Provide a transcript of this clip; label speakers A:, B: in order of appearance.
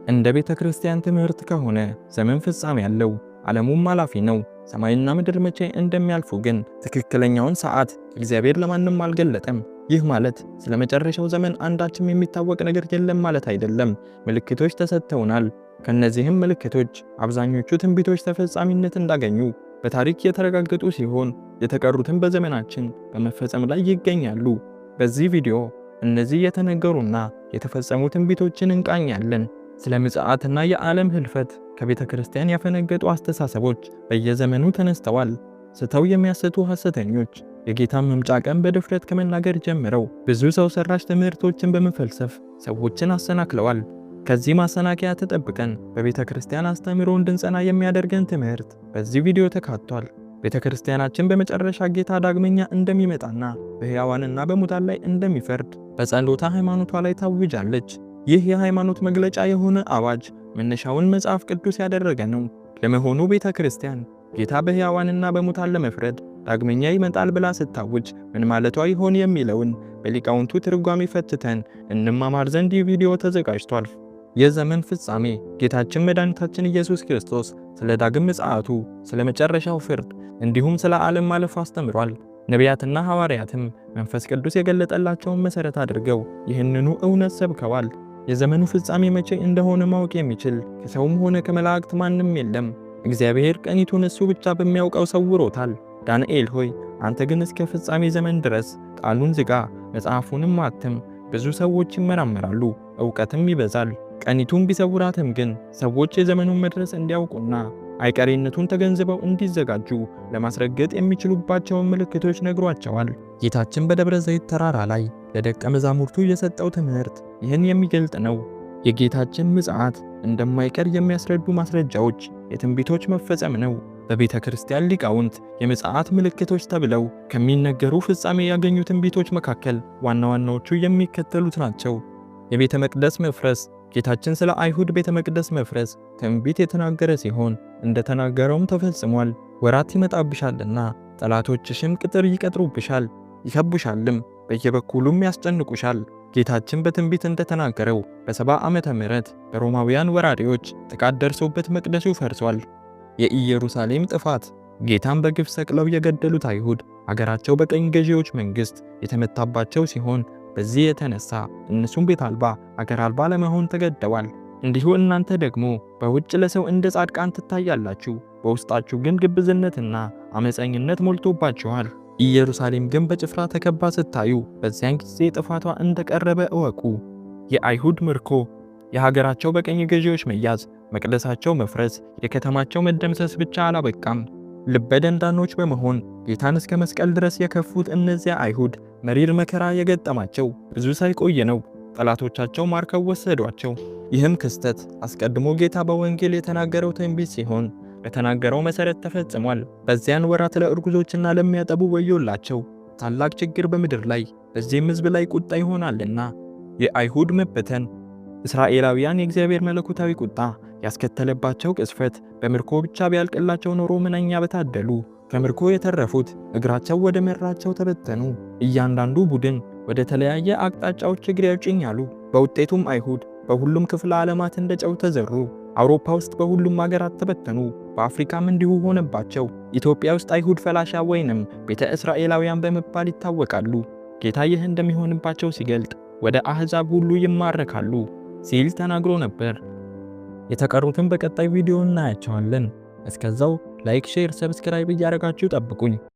A: እንደ ቤተ ክርስቲያን ትምህርት ከሆነ ዘመን ፍጻሜ ያለው፣ ዓለሙም አላፊ ነው። ሰማይና ምድር መቼ እንደሚያልፉ ግን ትክክለኛውን ሰዓት እግዚአብሔር ለማንም አልገለጠም። ይህ ማለት ስለ መጨረሻው ዘመን አንዳችም የሚታወቅ ነገር የለም ማለት አይደለም። ምልክቶች ተሰጥተውናል። ከነዚህም ምልክቶች አብዛኞቹ ትንቢቶች ተፈጻሚነት እንዳገኙ በታሪክ የተረጋገጡ ሲሆን፣ የተቀሩትም በዘመናችን በመፈጸም ላይ ይገኛሉ። በዚህ ቪዲዮ እነዚህ የተነገሩና የተፈጸሙ ትንቢቶችን እንቃኛለን። ስለ ምጽአትና የዓለም ህልፈት ከቤተ ክርስቲያን ያፈነገጡ አስተሳሰቦች በየዘመኑ ተነስተዋል። ስተው የሚያስቱ ሐሰተኞች የጌታን መምጫ ቀን በድፍረት ከመናገር ጀምረው ብዙ ሰው ሰራሽ ትምህርቶችን በመፈልሰፍ ሰዎችን አሰናክለዋል። ከዚህ ማሰናከያ ተጠብቀን በቤተ ክርስቲያን አስተምህሮ እንድንጸና የሚያደርገን ትምህርት በዚህ ቪዲዮ ተካቷል። ቤተ ክርስቲያናችን በመጨረሻ ጌታ ዳግመኛ እንደሚመጣና በሕያዋንና በሙታን ላይ እንደሚፈርድ በጸሎተ ሃይማኖቷ ላይ ታውጃለች። ይህ የሃይማኖት መግለጫ የሆነ አዋጅ መነሻውን መጽሐፍ ቅዱስ ያደረገ ነው። ለመሆኑ ቤተ ክርስቲያን ጌታ በሕያዋንና በሙታን ለመፍረድ ዳግመኛ ይመጣል ብላ ስታውጅ ምን ማለቷ ይሆን የሚለውን በሊቃውንቱ ትርጓሜ ፈትተን እንማማር ዘንድ ይህ ቪዲዮ ተዘጋጅቷል። የዘመን ፍጻሜ ጌታችን መድኃኒታችን ኢየሱስ ክርስቶስ ስለ ዳግም ምጽአቱ፣ ስለ መጨረሻው ፍርድ እንዲሁም ስለ ዓለም ማለፍ አስተምሯል። ነቢያትና ሐዋርያትም መንፈስ ቅዱስ የገለጠላቸውን መሠረት አድርገው ይህንኑ እውነት ሰብከዋል። የዘመኑ ፍጻሜ መቼ እንደሆነ ማወቅ የሚችል ከሰውም ሆነ ከመላእክት ማንም የለም። እግዚአብሔር ቀኒቱን እሱ ብቻ በሚያውቀው ሰውሮታል። ዳንኤል ሆይ፣ አንተ ግን እስከ ፍጻሜ ዘመን ድረስ ቃሉን ዝጋ፣ መጽሐፉንም አትም። ብዙ ሰዎች ይመራመራሉ፣ እውቀትም ይበዛል። ቀኒቱን ቢሰውራትም ግን ሰዎች የዘመኑን መድረስ እንዲያውቁና አይቀሬነቱን ተገንዝበው እንዲዘጋጁ ለማስረገጥ የሚችሉባቸውን ምልክቶች ነግሯቸዋል። ጌታችን በደብረ ዘይት ተራራ ላይ ለደቀ መዛሙርቱ የሰጠው ትምህርት ይህን የሚገልጥ ነው። የጌታችን ምጽአት እንደማይቀር የሚያስረዱ ማስረጃዎች የትንቢቶች መፈጸም ነው። በቤተ ክርስቲያን ሊቃውንት የምጽአት ምልክቶች ተብለው ከሚነገሩ ፍጻሜ ያገኙ ትንቢቶች መካከል ዋና ዋናዎቹ የሚከተሉት ናቸው። የቤተ መቅደስ መፍረስ። ጌታችን ስለ አይሁድ ቤተ መቅደስ መፍረስ ትንቢት የተናገረ ሲሆን እንደተናገረውም ተፈጽሟል። ወራት ይመጣብሻልና ጠላቶችሽም ቅጥር ይቀጥሩብሻል፣ ይከቡሻልም፣ በየበኩሉም ያስጨንቁሻል። ጌታችን በትንቢት እንደተናገረው በ70 ዓመተ ምህረት በሮማውያን ወራሪዎች ጥቃት ደርሶበት መቅደሱ ፈርሷል። የኢየሩሳሌም ጥፋት። ጌታን በግፍ ሰቅለው የገደሉት አይሁድ አገራቸው በቀኝ ገዢዎች መንግስት የተመታባቸው ሲሆን፣ በዚህ የተነሳ እነሱም ቤት አልባ፣ አገር አልባ ለመሆን ተገደዋል። እንዲሁ እናንተ ደግሞ በውጭ ለሰው እንደ ጻድቃን ትታያላችሁ፣ በውስጣችሁ ግን ግብዝነትና አመፀኝነት ሞልቶባችኋል። ኢየሩሳሌም ግን በጭፍራ ተከባ ስታዩ በዚያን ጊዜ ጥፋቷ እንደቀረበ እወቁ። የአይሁድ ምርኮ። የሀገራቸው በቀኝ ገዢዎች መያዝ፣ መቅደሳቸው መፍረስ፣ የከተማቸው መደምሰስ ብቻ አላበቃም። ልበደንዳኖች በመሆን ጌታን እስከ መስቀል ድረስ የከፉት እነዚያ አይሁድ መሪር መከራ የገጠማቸው ብዙ ሳይቆይ ነው። ጠላቶቻቸው ማርከው ወሰዷቸው። ይህም ክስተት አስቀድሞ ጌታ በወንጌል የተናገረው ትንቢት ሲሆን በተናገረው መሠረት ተፈጽሟል። በዚያን ወራት ለእርጉዞችና ለሚያጠቡ ወዮላቸው፣ ታላቅ ችግር በምድር ላይ በዚህም ሕዝብ ላይ ቁጣ ይሆናልና። የአይሁድ መበተን። እስራኤላውያን የእግዚአብሔር መለኮታዊ ቁጣ ያስከተለባቸው ቅስፈት በምርኮ ብቻ ቢያልቅላቸው ኖሮ ምንኛ በታደሉ። ከምርኮ የተረፉት እግራቸው ወደ መራቸው ተበተኑ። እያንዳንዱ ቡድን ወደ ተለያየ አቅጣጫዎች እግሬ አውጪኝ አሉ። በውጤቱም አይሁድ በሁሉም ክፍለ ዓለማት እንደ ጨው ተዘሩ። አውሮፓ ውስጥ በሁሉም ሀገራት ተበተኑ። በአፍሪካም እንዲሁ ሆነባቸው። ኢትዮጵያ ውስጥ አይሁድ ፈላሻ ወይንም ቤተ እስራኤላውያን በመባል ይታወቃሉ። ጌታ ይህ እንደሚሆንባቸው ሲገልጥ ወደ አሕዛብ ሁሉ ይማረካሉ ሲል ተናግሮ ነበር። የተቀሩትን በቀጣይ ቪዲዮ እናያቸዋለን። እስከዛው like፣ share፣ subscribe እያደረጋችሁ ጠብቁኝ።